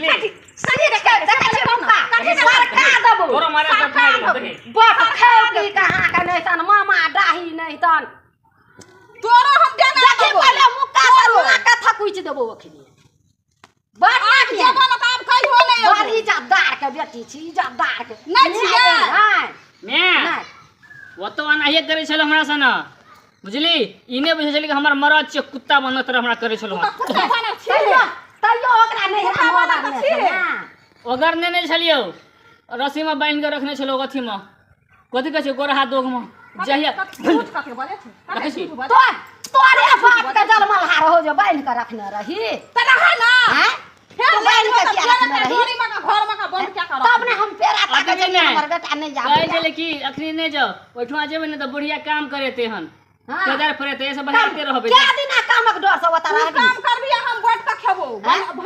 देखली सही देखे देखै छियै मुक्का सरका देबो। तोरो मारे पर सरका ठुमा देबो। देबो। बक खाउ की कहाँ के नहीं तन मामा डाही नहीं तन तोरो हम देना देखी पहिले मुक्का से मुआ के थकुच देबो अखनी। बड़ आब नीक जेबो न तऽ आब कहियो नहि बड़ अयबो। इज्जतदार के बेटी छी, इज्जतदार के नहि छियै? नहि। मैं नहि। ओतो एनाहिए करै छल हमरा सन, बुझली? ई नहि बुझै छलै कि हमर मरद छियै, कुत्ता बनत रह हमरा करै छलहुँ। तू तऽ कुत्ता बनल छी। तैयो तैयो ओकरा नहि कुत्ता बनल तऽ छी। ओगरने नहि छलियौ, रस्सीमे बान्हि कऽ रखने छलहुँ अथीमे, कथी कहै छै, गोरहा दोगमे जहिया कथी झूठ कथी बजै छै? कथी देखै छी? झूठ बजै तो तोरे बाप के जलमलहा रहो जे बान्हि कऽ रखने रही। तऽ रहै ना। आँय? फेर तू बान्हि कऽ तऽ किया फेर रखने एतै रही? डोरी में के घर में के बंद किया करब? तब ने हम पेड़ा ताकै अखनी छलियै, नहि। हमर बेटा नहि कहै जाबै। छलै कि अखनी नहि जाउ, ओहिठुमा जेबै ने तऽ बुढ़िया काम करेतै हन। हाँ। केदार फरेतै, एहिसँ बढ़िआँ एते रहबै। क्या दिना कामक डर से ओतऽ तू रहबी? काम करबी आ हम बैठ कऽ खेबो। आँय? भनसा